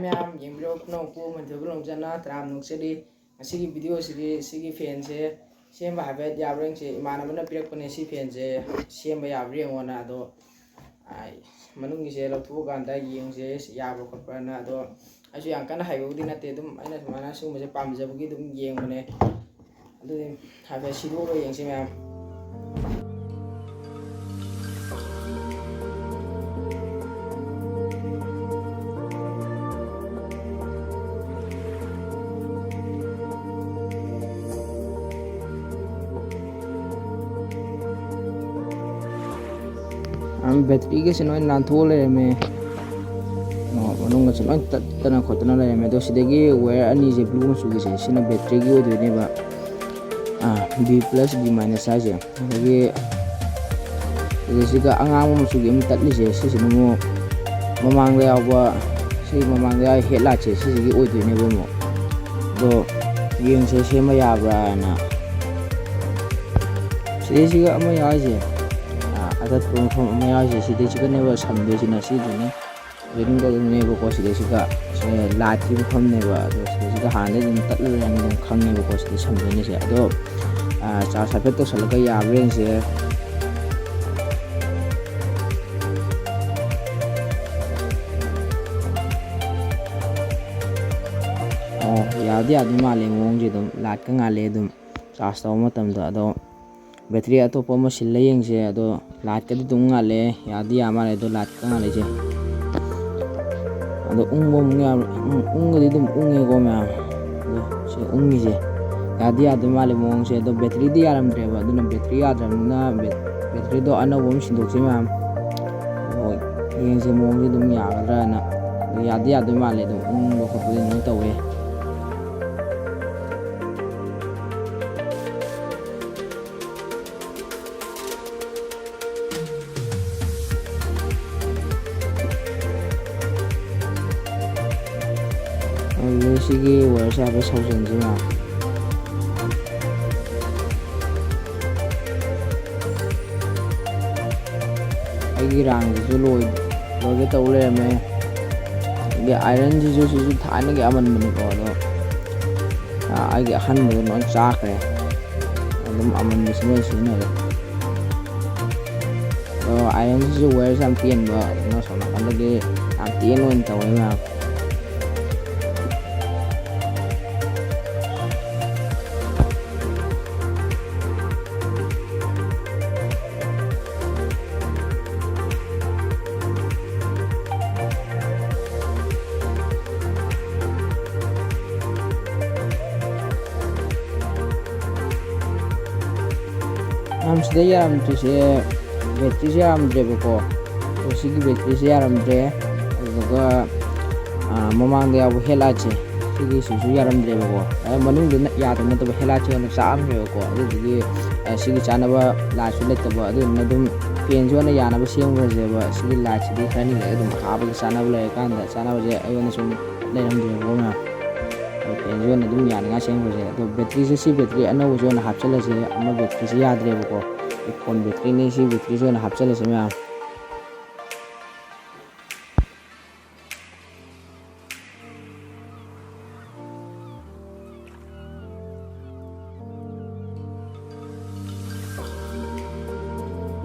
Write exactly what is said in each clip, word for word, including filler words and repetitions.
ꯃꯌꯥꯝ ꯌꯦꯡꯕꯤꯔꯣ, ꯈꯨꯅꯧ ꯈꯨ ꯃꯟꯊꯣꯏꯕ ꯂꯣꯡꯖꯅ ꯇꯔꯥꯝꯅ ꯅꯣꯛꯆꯔꯤ꯫ ꯉꯁꯤꯒꯤ ꯚꯤꯗꯤꯑꯣꯁꯤꯗꯤ ꯁꯤꯒꯤ ꯐꯦꯟꯁꯦ ꯁꯦꯝꯕ ꯍꯥꯏꯐꯦꯠ ꯌꯥꯕ꯭ꯔꯥ ꯌꯦꯡꯁꯦ꯫ ꯏꯃꯥꯟꯅꯕꯅ ꯄꯤꯔꯛꯄꯅꯦ ꯁꯤ ꯐꯦꯟꯁꯦ, ꯁꯦꯝꯕ ꯌꯥꯕ꯭ꯔꯥ ꯌꯦꯡꯉꯣꯅ꯫ ꯑꯗꯣ, ꯑꯥ, ꯃꯅꯨꯡꯒꯤꯁꯦ ꯂꯧꯊꯣꯛꯑꯀꯥꯟꯗ ꯌꯦꯡꯁꯦ ꯌꯥꯕ꯭ꯔꯥ ꯈꯣꯠꯄ꯭ꯔꯥꯅ꯫ ꯑꯗꯣ ꯑꯩꯁꯨ ꯌꯥꯝ ꯀꯟꯅ ꯍꯩꯕꯕꯨꯗꯤ ꯅꯠꯇꯦ, ꯑꯗꯨꯝ ꯑꯩꯅ ꯁꯨꯃꯥꯏꯅ ꯁꯤꯒꯨꯝꯕꯁꯦ ꯄꯥꯝꯖꯕꯒꯤ ꯑꯗꯨꯝ ꯌꯦꯡꯕꯅꯦ꯫ ꯑꯗꯨꯗꯤ ꯍꯥꯏꯐꯦꯠ ꯁꯤꯗꯣꯛꯑꯒ ꯌꯦꯡꯁꯤ ꯃꯌꯥꯝ꯫ ꯕꯦꯇ꯭ꯔꯤꯒꯁꯦ ꯂꯣꯏ ꯅꯥꯟꯊꯣꯛꯑ ꯂꯩꯔꯝꯃꯦ꯫ ꯑꯣ, ꯃꯅꯨꯡꯗꯁꯨ ꯂꯣꯏ ꯇꯠꯇꯅ ꯈꯣꯠꯇꯅ ꯂꯩꯔꯝꯃꯦ꯫ ꯑꯗꯣ ꯁꯤꯗꯒꯤ ꯋꯦꯌꯔ ꯑꯅꯤꯁꯦ, ꯕ꯭ꯂꯨ ꯃꯆꯨꯒꯤꯁꯦ, ꯁꯤꯅ ꯕꯦꯇ꯭ꯔꯤꯒꯤ ꯑꯣꯏꯗꯣꯏꯅꯦꯕ꯫ ꯑꯥ, ꯕꯤ ꯄ꯭ꯂꯁ ꯕꯤ ꯃꯥꯏꯅꯁ ꯍꯥꯏꯁꯦ꯫ ꯑꯗꯒꯤ ꯁꯤꯗꯩꯁꯤꯗ ꯑꯉꯥꯡꯕ ꯃꯆꯨꯒꯤ ꯑꯃ ꯇꯠꯂꯤꯁꯦ, ꯁꯤꯁꯤꯅ ꯑꯃꯨꯛ ꯃꯃꯥꯡꯗ ꯌꯥꯎꯕ, ꯁꯤ ꯃꯃꯥꯡꯗ ꯌꯥꯎꯕ ꯍꯦꯠꯂꯥꯏꯠꯁꯦ, ꯁꯤꯁꯤꯒꯤ ꯑꯣꯏꯗꯣꯏꯅꯦꯕ ꯑꯃꯨꯛ꯫ ꯑꯗꯣ ꯌꯦꯡꯁꯦ, ꯁꯦꯝꯕ ꯌꯥꯕ꯭ꯔꯥꯅ꯫ ꯁꯤꯗꯩꯁꯤꯒ ꯑꯃ ꯌꯥꯎꯔꯤꯁꯦ, ꯑꯥ, ꯑꯇꯠꯄ ꯃꯐꯝ ꯑꯃ ꯌꯥꯎꯔꯤꯁꯦ, ꯁꯤꯗꯩꯁꯤꯒꯅꯦꯕ ꯁꯝꯗꯣꯏꯁꯤꯅ, ꯁꯤꯗꯨꯅ ꯔꯤꯡ ꯇꯧꯗꯣꯏꯅꯦꯕꯀꯣ꯫ ꯁꯤꯗꯩꯁꯤꯒ, ꯁꯤ ꯂꯥꯏꯠꯀꯤ ꯃꯐꯝꯅꯦꯕ꯫ ꯑꯗꯣ ꯁꯤꯗꯩꯁꯤꯒ ꯍꯥꯟꯅꯗꯩ ꯑꯗꯨꯝ ꯇꯠꯂ ꯂꯩꯔꯝꯅꯤ, ꯑꯗꯨꯝ ꯈꯪꯉꯦꯕꯀꯣ ꯁꯤꯗ ꯁꯝꯗꯣꯏꯅꯦꯁꯦ꯫ ꯑꯗꯣ, ꯑꯥ, ꯆꯥꯔꯖ ꯍꯥꯏꯐꯦꯠ ꯇꯧꯁꯜꯂꯒ ꯌꯥꯕ꯭ꯔꯥ ꯌꯦꯡꯁꯦ꯫ ꯑꯣ, ꯌꯥꯗꯤ ꯌꯥꯗꯣꯏ ꯃꯥꯜꯂꯦ ꯃꯑꯣꯡꯁꯦ, ꯑꯗꯨꯝ ꯂꯥꯏꯠꯀ ꯉꯥꯜꯂꯦ ꯑꯗꯨꯝ ꯆꯥꯔꯖ ꯇꯧꯕ ꯃꯇꯝꯗ꯫ ꯑꯗꯣ ꯕꯦꯇ꯭ꯔꯤ ꯑꯇꯣꯞꯄ ꯑꯃ ꯁꯤꯜꯂ ꯌꯦꯡꯁꯦ꯫ ꯑꯗꯣ ꯂꯥꯏꯠꯀꯗꯤ ꯑꯗꯨꯝ ꯉꯥꯜꯂꯦ, ꯌꯥꯗꯤ ꯌꯥ ꯃꯥꯜꯂꯦ꯫ ꯑꯗꯣ ꯂꯥꯏꯠꯀ ꯉꯥꯜꯂꯤꯁꯦ, ꯑꯗꯣ ꯎꯪꯕ ꯑꯃꯨꯛ ꯌꯥꯕ꯭ꯔꯥ? ꯎꯪ-, ꯎꯪꯒꯗꯤ ꯑꯗꯨꯝ ꯎꯪꯉꯦꯀꯣ ꯃꯌꯥꯝ꯫ ꯑꯗꯣ ꯁꯤ ꯎꯪꯉꯤꯁꯦ ꯌꯥꯗꯤ ꯌꯥꯗꯣꯏ ꯃꯥꯜꯂꯦ ꯃꯑꯣꯡꯁꯦ꯫ ꯑꯗꯣ ꯕꯦꯇ꯭ꯔꯤꯗꯤ ꯌꯥꯔꯝꯗ꯭ꯔꯦꯕ, ꯑꯗꯨꯅ ꯕꯦꯇ꯭ꯔꯤ ꯌꯥꯗ꯭ꯔꯕꯅꯤꯅ ꯕꯦꯠ-, ꯕꯦꯇ꯭ꯔꯤꯗꯣ ꯑꯅꯧꯕ ꯑꯃ ꯁꯤꯟꯗꯣꯛꯁꯤ ꯃꯌꯥꯝ꯫ ꯑꯗꯣ ꯌꯦꯡꯁꯦ ꯃꯑꯣꯡꯁꯦ ꯑꯗꯨꯝ ꯌꯥꯒꯗ꯭ꯔꯥꯅ꯫ ꯑꯗꯣ ꯌꯥꯗꯤ ꯌꯥꯗꯣꯏ ꯃꯥꯜꯂꯦ, ꯑꯗꯨꯝ ꯎꯪꯕ ꯈꯣꯠꯄꯗꯤ ꯑꯗꯨꯃꯥꯏꯅ ꯇꯧꯋꯦ꯫ ꯑꯗꯨꯗꯤ ꯁꯤꯒꯤ ꯋꯦꯌꯔꯁꯦ ꯍꯥꯏꯐꯦꯠ ꯁꯧꯖꯟꯁꯤꯅ꯫ ꯑꯩꯒꯤ ꯔꯥꯡꯁꯤꯁꯨ ꯂꯣꯏ-, ꯂꯣꯏꯒꯦ ꯇꯧ ꯂꯩꯔꯝꯃꯦ꯫ ꯑꯥꯏꯔꯟꯁꯤꯁꯨ, ꯁꯤꯁꯨ ꯊꯥꯏꯅꯒꯤ ꯑꯃꯟꯕꯅꯤꯀꯣ, ꯑꯗꯣ, ꯑ, ꯑꯩꯒꯤ ꯑꯍꯟꯕꯗꯣ ꯂꯣꯏ ꯆꯥꯈ꯭ꯔꯦ꯫ ꯑꯗꯨꯝ ꯑꯃꯟꯕꯁꯤ ꯂꯣꯏ ꯁꯤꯖꯤꯟꯅꯔꯦ꯫ ꯑꯗꯣ ꯑꯥꯏꯔꯟꯁꯤꯁꯨ ꯋꯦꯌꯔꯁꯦ ꯌꯥꯝ ꯇꯦꯟꯕ, ꯑꯗꯨꯅ ꯁꯣꯝ ꯅꯥꯀꯟꯗꯒꯤ ꯌꯥꯝ ꯇꯦꯟꯕ ꯑꯣꯏꯅ ꯇꯧꯋꯦ ꯃꯌꯥꯝ꯫ ꯌꯥꯝ ꯁꯤꯗ ꯌꯥꯔꯝꯗ꯭ꯔꯤꯁꯦ, ꯕꯦꯇ꯭ꯔꯤꯁꯦ ꯌꯥꯔꯝꯗ꯭ꯔꯦꯕꯀꯣ꯫ ꯑꯗꯣ ꯁꯤꯒꯤ ꯕꯦꯇ꯭ꯔꯤꯁꯦ ꯌꯥꯔꯝꯗ꯭ꯔꯦ꯫ ꯑꯗꯨꯗꯨꯒ, ꯑꯥ, ꯃꯃꯥꯡꯗ ꯌꯥꯎꯕ ꯍꯦꯠꯂꯥꯏꯠꯁꯦ, ꯁꯤꯒꯤꯁꯤꯁꯨ ꯌꯥꯔꯝꯗ꯭ꯔꯦꯕꯀꯣ꯫ ꯑꯗ ꯃꯅꯨꯡꯗ ꯅ-, ꯌꯥꯗꯕ ꯅꯠꯇꯕ ꯍꯦꯠꯂꯥꯏꯠꯁꯦ ꯑꯣꯏꯅ ꯆꯥꯛꯑꯝꯃꯦꯕꯀꯣ꯫ ꯑꯗꯨꯗꯨꯒꯤ, ꯑ, ꯁꯤꯒꯤ ꯆꯥꯅꯕ ꯂꯥꯏꯠꯁꯨ ꯂꯩꯇꯕ꯫ ꯑꯗꯨꯗꯨꯅ ꯑꯗꯨꯝ ꯐꯦꯟꯁꯦ ꯑꯣꯏꯅ ꯌꯥꯅꯕ ꯁꯦꯝꯈ꯭ꯔꯁꯦꯕ꯫ ꯁꯤꯒꯤ ꯂꯥꯏꯠꯁꯤꯗꯤ ꯈꯔꯅꯤ ꯂꯩꯔꯒ ꯑꯗꯨꯝ ꯍꯥꯞꯄꯒ ꯆꯥꯅꯕ ꯂꯩꯔꯀꯥꯟꯗ ꯆꯥꯅꯕꯁꯦ ꯑꯩꯉꯣꯟꯗ ꯁꯨꯝ ꯂꯩꯔꯝꯗ꯭ꯔꯦꯕꯀꯣ ꯃꯌꯥꯝ꯫ ꯑꯗꯣ ꯐꯦꯟꯁꯦ ꯑꯣꯏꯅ ꯑꯗꯨꯝ ꯌꯥꯅꯤꯡꯉꯥꯏ ꯁꯦꯝꯈ꯭ꯔꯁꯦ꯫ ꯑꯗꯣ ꯕꯦꯇ꯭ꯔꯤꯁꯦ, ꯁꯤ ꯕꯦꯇ꯭ꯔꯤ ꯑꯅꯧꯕꯁꯦ ꯑꯣꯏꯅ ꯍꯥꯞꯆꯤꯜꯂꯁꯦ꯫ ꯑꯃ ꯕꯦꯇ꯭ꯔꯤꯁꯦ ꯌꯥꯗ꯭ꯔꯦꯕꯀꯣ꯫ ꯐꯣꯟ ꯕꯦꯇ꯭ꯔꯤꯅꯤ, ꯁꯤ ꯕꯦꯇ꯭ꯔꯤꯁꯦ ꯑꯣꯏꯅ ꯍꯥꯞꯆꯤꯜꯂꯁꯦ ꯃꯌꯥꯝ꯫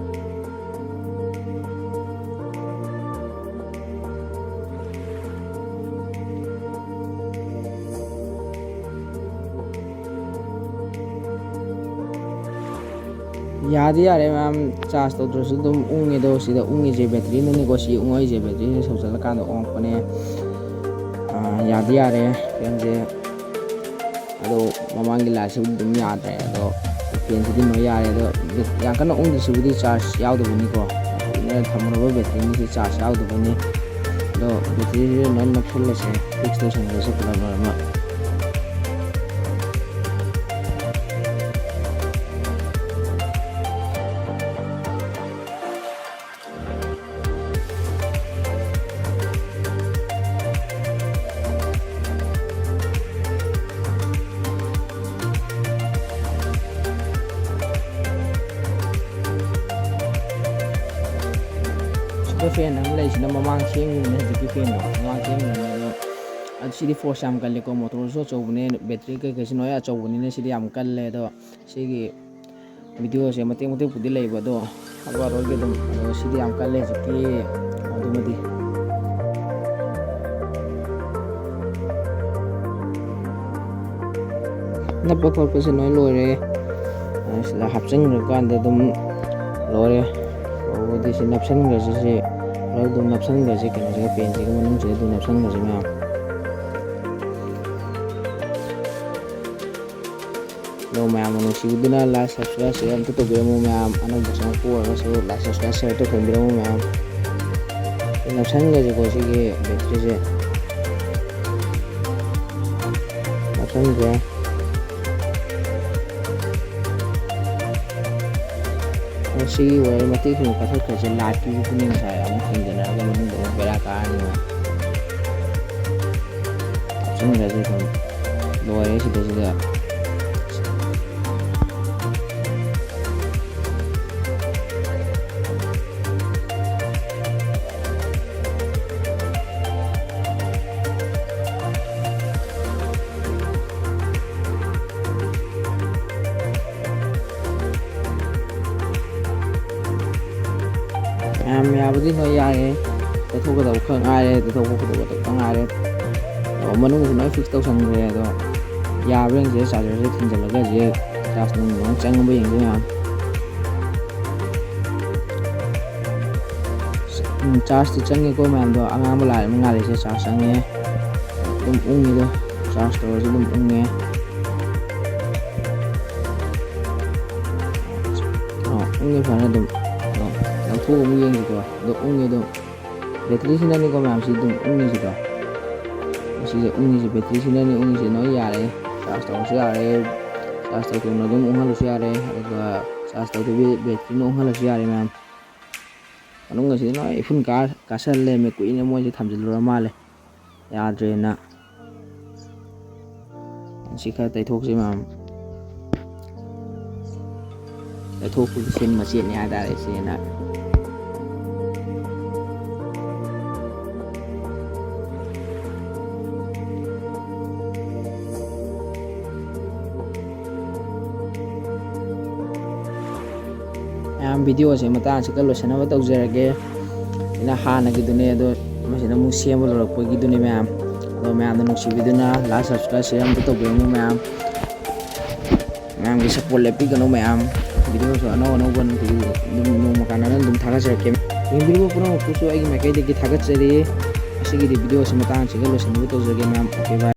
ꯌꯥꯗꯤ ꯌꯥꯔꯦ ꯃꯌꯥꯝ, ꯆꯥꯔꯖ ꯇꯧꯗ꯭ꯔꯁꯨ ꯑꯗꯨꯝ ꯎꯪꯉꯦ꯫ ꯑꯗꯣ ꯁꯤꯗ ꯎꯪꯉꯤꯁꯦ ꯕꯦꯇ꯭ꯔꯤꯅꯅꯤꯀꯣ, ꯁꯤ ꯎꯪꯉꯛꯏꯁꯦ ꯕꯦꯇ꯭ꯔꯤꯅ ꯁꯧꯖꯜꯂꯀꯥꯟꯗ ꯎꯪꯉꯛꯄꯅꯦ꯫ ꯑꯥ, ꯌꯥꯗꯤ ꯌꯥꯔꯦ ꯐꯦꯟꯁꯦ꯫ ꯑꯗꯣ ꯃꯃꯥꯡꯒꯤ ꯂꯥꯏꯠꯁꯤꯕꯨꯗꯤ ꯑꯗꯨꯝ ꯌꯥꯗ꯭ꯔꯦ, ꯑꯗꯣ ꯐꯦꯟꯁꯤꯗꯤ ꯂꯣꯏ ꯌꯥꯔꯦ꯫ ꯑꯗꯣ ꯕꯦꯠ-, ꯌꯥꯝ ꯀꯟꯅ ꯎꯪꯗ꯭ꯔꯤꯁꯤꯕꯨꯗꯤ ꯆꯥꯔꯖ ꯌꯥꯎꯗꯕꯅꯤꯀꯣ꯫ ꯍꯧꯖꯤꯛꯅ ꯊꯝꯃꯨꯔꯕ ꯕꯦꯇ꯭ꯔꯤꯅꯤꯁꯤ ꯆꯥꯔꯖ ꯌꯥꯎꯗꯕꯅꯤ꯫ ꯑꯗꯣ ꯕꯦꯇ꯭ꯔꯤꯁꯤ ꯂꯣꯏ ꯅꯞꯁꯤꯜꯂꯁꯦ, ꯐꯤꯛꯁ ꯇꯧꯁꯟꯈ꯭ꯔꯁꯦ ꯄꯨꯂꯞ ꯂꯣꯏꯅꯃꯛ꯫ ꯁꯤꯗ ꯐꯦꯟ ꯑꯃ ꯂꯩꯁꯤꯅ ꯃꯃꯥꯡ ꯁꯦꯝꯈꯤꯕꯅꯦ, ꯍꯧꯖꯤꯛꯀꯤ ꯐꯦꯟꯗꯣ ꯃꯃꯥꯡ ꯁꯦꯝꯈꯤꯕꯅꯦ꯫ ꯑꯗꯣ ꯑꯗꯨ ꯁꯤꯗꯤ ꯐꯣꯔꯁ ꯌꯥꯝ ꯀꯜꯂꯦꯀꯣ, ꯃꯣꯇꯣꯔꯁꯨ ꯑꯆꯧꯕꯅꯦ, ꯕꯦꯇ꯭ꯔꯤ ꯀꯩꯀꯩꯁꯨ ꯂꯣꯏ ꯑꯆꯧꯕꯅꯤꯅ ꯁꯤꯗꯤ ꯌꯥꯝ ꯀꯜꯂꯦ꯫ ꯑꯗꯣ ꯁꯤꯒꯤ ꯚꯤꯗꯤꯑꯣꯁꯦ ꯃꯇꯦꯛ ꯃꯇꯦꯛꯄꯨꯗꯤ ꯂꯩꯕ, ꯑꯗꯣ ꯍꯥꯔꯠ ꯋꯥꯔ ꯂꯣꯏꯒꯤ ꯑꯗꯨꯝ, ꯑꯗꯣ ꯁꯤꯗꯤ ꯌꯥꯝ ꯀꯜꯂꯦ ꯍꯧꯖꯤꯛꯀꯤ ꯑꯗꯨꯃꯗꯤ꯫ ꯅꯞꯄ ꯈꯣꯠꯄꯁꯦ ꯂꯣꯏ ꯂꯣꯏꯔꯦ꯫ ꯑ, ꯁꯤꯗ ꯍꯥꯞꯆꯤꯟꯈ꯭ꯔꯀꯥꯟꯗ ꯑꯗꯨꯝ ꯂꯣꯏꯔꯦ꯫ ꯑꯗꯨꯗꯤ ꯁꯤ ꯅꯞꯁꯤꯟꯈ꯭ꯔꯁꯤ, ꯁꯤ ꯕꯜꯕꯇꯣ ꯅꯞꯁꯤꯟꯈ꯭ꯔꯁꯤ, ꯀꯩꯅꯣꯁꯤꯒ, ꯄꯦꯟꯁꯤꯒ ꯃꯅꯨꯡꯁꯤꯗ ꯑꯗꯨꯝ ꯅꯞꯁꯤꯟꯈ꯭ꯔꯁꯤ ꯃꯌꯥꯝ꯫ ꯑꯗꯣ ꯃꯌꯥꯝꯅ ꯅꯨꯡꯁꯤꯕꯤꯗꯨꯅ like, subscribe, share ꯑꯝꯇ ꯇꯧꯕꯤꯔꯝꯃꯨ ꯃꯌꯥꯝ꯫ ꯑꯅꯧꯕ ꯆꯪꯉꯛꯄ ꯑꯣꯏꯔꯒꯁꯨ like, subscribe, share ꯇꯧꯁꯟꯕꯤꯔꯝꯃꯨ ꯃꯌꯥꯝ꯫ ꯅꯞꯁꯟꯈ꯭ꯔꯁꯤꯀꯣ ꯁꯤꯒꯤ ꯕꯦꯇ꯭ꯔꯤꯁꯦ꯫ ꯅꯞꯁꯟꯈ꯭ꯔꯦ꯫ ꯑꯗꯣ ꯁꯤꯒꯤ ꯋꯥꯌꯔ ꯃꯇꯦꯛꯁꯤꯃ ꯀꯛꯊꯠꯈ꯭ꯔꯁꯦ, ꯂꯥꯏꯠꯀꯤꯁꯤꯗꯅꯦ ꯉꯁꯥꯏ ꯑꯃꯨꯛ ꯊꯤꯡꯖꯤꯟꯅꯔꯒ ꯃꯅꯨꯡꯗ ꯑꯃꯨꯛ ꯕꯦꯔꯥ ꯀꯥꯔꯅꯤꯕ꯫ ꯍꯥꯞꯆꯤꯟꯈ꯭ꯔꯁꯦ ꯑꯗꯨꯝ꯫ ꯂꯣꯏꯔꯦ ꯁꯤꯗꯩꯁꯤꯗ꯫ ꯃꯌꯥꯝ ꯌꯥꯕꯗꯤ ꯂꯣꯏ ꯌꯥꯔꯦ꯫ ꯇꯩꯊꯣꯛꯀꯗꯕ ꯈꯛ ꯉꯥꯏꯔꯦ, ꯇꯩꯊꯣꯛꯄ ꯈꯣꯠꯇꯣꯛꯀꯗꯕ ꯈꯛ ꯉꯥꯏꯔꯦ꯫ ꯑꯗꯣ ꯃꯅꯨꯡꯗꯁꯨ ꯂꯣꯏ ꯐꯤꯛꯁ ꯇꯧꯁꯟꯈ꯭ꯔꯦ꯫ ꯑꯗꯣ ꯌꯥꯕ꯭ꯔꯥ ꯌꯦꯡꯁꯦ, ꯆꯥꯔꯖꯔꯁꯦ ꯊꯤꯟꯖꯤꯜꯂꯒ ꯍꯧꯖꯤꯛ ꯆꯥꯔꯖ ꯅꯨꯡ ꯂꯣꯏ ꯆꯪꯕ ꯌꯦꯡꯁꯦ ꯃꯌꯥꯝ꯫ ꯎꯝ, ꯆꯥꯔꯖꯇꯤ ꯆꯪꯉꯦꯀꯣ ꯃꯌꯥꯝꯗꯣ, ꯑꯉꯥꯡꯕ ꯂꯥꯏꯠ ꯑꯃ ꯉꯥꯜꯂꯤꯁꯦ ꯆꯥꯔꯖ ꯆꯪꯉꯦ꯫ ꯑꯗꯨꯝ ꯎꯪꯉꯤꯗꯣ, ꯆꯥꯔꯖ ꯇꯧꯔꯁꯨ ꯑꯗꯨꯝ ꯎꯪꯉꯦ꯫ ꯑꯣ, ꯎꯪꯉꯦ ꯐꯖꯅ ꯑꯗꯨꯝ꯫ ꯑꯗꯣ ꯂꯧꯊꯣꯛꯑꯒ ꯑꯃꯨꯛ ꯌꯦꯡꯁꯤꯀꯣ꯫ ꯑꯗꯣ ꯎꯪꯉꯦ ꯑꯗꯨꯝ꯫ ꯕꯦꯇ꯭ꯔꯤꯁꯤꯅꯅꯤꯀꯣ ꯃꯌꯥꯝꯁꯤ ꯑꯗꯨꯝ ꯎꯪꯉꯤꯁꯤꯗꯣ꯫ ꯁꯤꯁꯦ ꯎꯪꯉꯤꯁꯦ, ꯕꯦꯇ꯭ꯔꯤꯁꯤꯅꯅꯤ ꯎꯪꯉꯤꯁꯦ, ꯅꯣꯏ ꯌꯥꯔꯦ꯫ ꯆꯥꯔꯖ ꯇꯧꯔꯁꯨ ꯌꯥꯔꯦ, ꯆꯥꯔꯖ ꯇꯧꯊꯣꯛꯅ ꯑꯗꯨꯝ ꯎꯪꯍꯜꯂꯁꯨ ꯌꯥꯔꯦ, ꯑꯗꯨꯒ ꯆꯥꯔꯖ ꯇꯧꯗꯕꯤ ꯕꯦꯇ꯭ꯔꯤꯅ ꯎꯪꯍꯜꯂꯁꯨ ꯌꯥꯔꯦ ꯃꯌꯥꯝ꯫ ꯃꯅꯨꯡ ꯑꯁꯤꯗ ꯂꯣꯏ ꯏꯐꯨꯟ ꯀꯥꯔ ꯀꯥꯁꯜꯂꯦ, ꯃꯦ ꯀꯨꯏꯅ ꯃꯣꯏꯁꯦ ꯊꯝꯖꯤꯜꯂꯨꯔ ꯃꯥꯜꯂꯦ꯫ ꯌꯥꯗ꯭ꯔꯦꯅ꯫ ꯁꯤ ꯈꯔ ꯇꯩꯊꯣꯛꯁꯤ ꯃꯌꯥꯝ꯫ ꯇꯩꯊꯣꯛꯄꯒꯤ ꯁꯤꯟ ꯃꯆꯦꯠꯅꯤ ꯍꯥꯏꯇꯥꯔꯦ ꯁꯤꯅ꯫ ꯃꯌꯥꯝ, video ꯁꯦ ꯃꯇꯥꯡ ꯑꯁꯤꯗ ꯂꯣꯏꯁꯤꯟꯅꯕ ꯇꯧꯖꯔꯒꯦ꯫ ꯑꯩꯅ ꯍꯥꯟꯅꯒꯤꯗꯨꯅꯦ, ꯑꯗꯣ ꯃꯁꯤꯗ ꯑꯃꯨꯛ ꯁꯦꯝꯕ ꯂꯣꯏꯔꯛꯄꯒꯤꯗꯨꯅꯦ ꯃꯌꯥꯝ꯫ ꯑꯗꯣ ꯃꯌꯥꯝꯅ ꯅꯨꯡꯁꯤꯕꯤꯗꯨꯅ like, subscribe, share ꯑꯝꯇ ꯇꯧꯕꯤꯔꯝꯃꯨ ꯃꯌꯥꯝ꯫ ꯃꯌꯥꯝꯒꯤ support ꯂꯦꯞꯄꯤꯒꯅꯨ ꯃꯌꯥꯝ꯫ Video ꯁꯨ ꯑꯅꯧ ꯑꯅꯧꯕ ꯅꯨꯡꯇꯤꯒꯤ ꯑꯗꯨꯝ ꯅꯣꯡꯃ ꯀꯥꯟꯅꯅ ꯑꯗꯨꯝ ꯊꯥꯒꯠꯆꯔꯛꯀꯦ꯫ ꯌꯦꯡꯕꯤꯔꯤꯕ ꯄꯨꯝꯅꯃꯛꯄꯨꯁꯨ ꯑꯩꯒꯤ ꯃꯥꯏꯀꯩꯗꯒꯤ ꯊꯥꯒꯠꯆꯔꯤ꯫ ꯉꯁꯤꯒꯤꯗꯤ video ꯁꯤ ꯃꯇꯥꯡ ꯑꯁꯤꯗ ꯂꯣꯏꯁꯤꯟꯅꯕ ꯇꯧꯖꯔꯒꯦ ꯃꯌꯥꯝ꯫ Okay, bye꯫